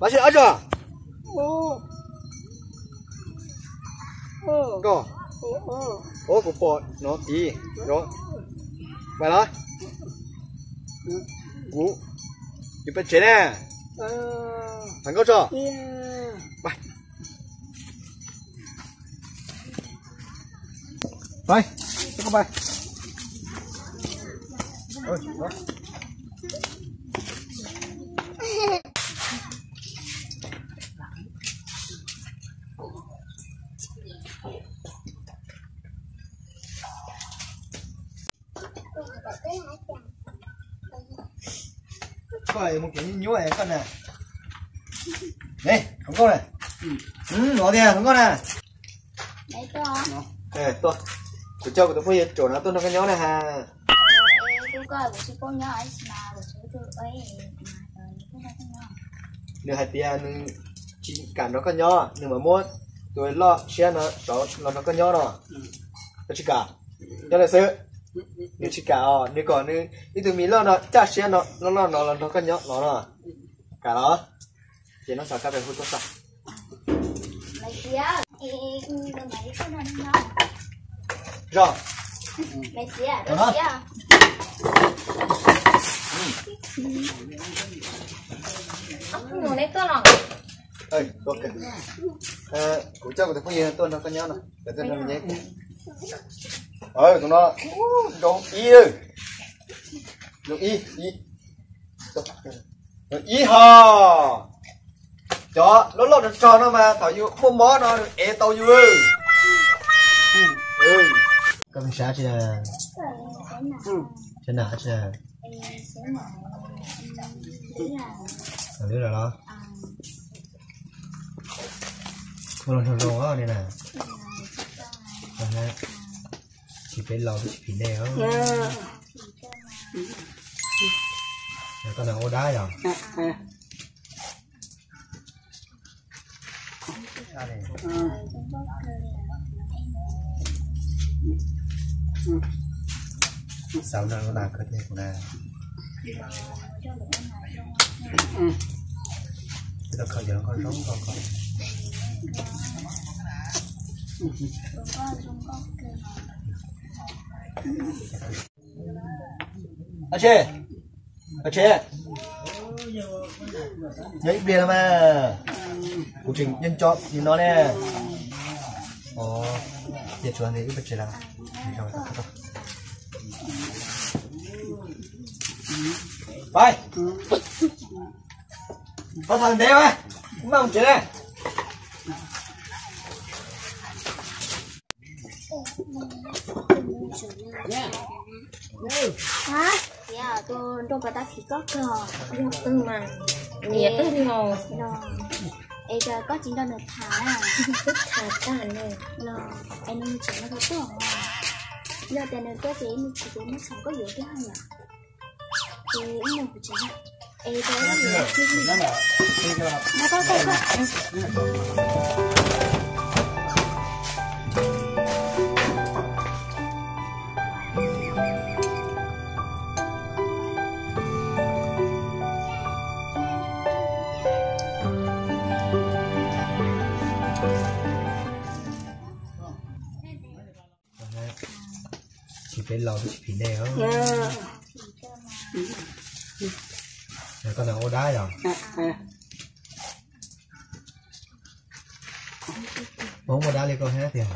Pab seb ob tso. Koj, ua kuv pom no ib, pais los. Kuv, kuv peb tsev ne. Pais nkauj tso. Pais, pais. Koj mus kev nyuaj koj na. Ne, hluas nkauj na. Los tiag hluas nkauj na. Tuaj, kuv coj kuv tus phooj ywg Tsuam no tuaj nrog koj nyob na ha. Nws hais tias nws tsis kam nrog koj nyob, nws mam muab tus loj siab no los nrog koj nyob no. Koj tsis kam? Nyob li xwb. Nws tsis kam os, nws kom nws ib tug me loj no caj siab no, loj loj no los nrog koj nyob no no. Kam los? Ces no xav kab pes hu tuaj xav. Zog. Kuv coj kuv tus phooj ywg tuaj nrog koj nyob no. Tus no zoo ib, zoo ib, ib, zoo ib ho. Cov loj loj rog rog no mas thaum yus muaj mob no nws ev tau yus. Koj pheej sab tsi na? Sab nam tsi na? Lwb los los? Ua los nrog zoo os nej na. Tsis peb laus twb tsis phim nej os. Koj na ua dab yom? Xav no na koj thiab kuv na. Koj khaws cov no koj zoo koj khaws. Ab tsi, ab tsi, nyob ib pliag no mas kuv tseem nco nco nim no ne. Ces tshuav ntawd ib pab tsev lawm. Pab, pab thav ntev mas, maj mus tsev ne. Tus nraug pas tas phim koj kawg, yog twg mas niam twg los? Es koj tsis nrog nws tham na? Twb tham tag ne. Los es nws tseem no tuaj, yog tias nws tuaj ces ib me ntsis kuv muab txhom koj yuav kiag yom. Es ib nyuag kuv tsev na. Es no koj koj koj. Tsis peb laus twb tsis phim nej os. Koj na ua dab yom? Ua dab li koj hab tiag.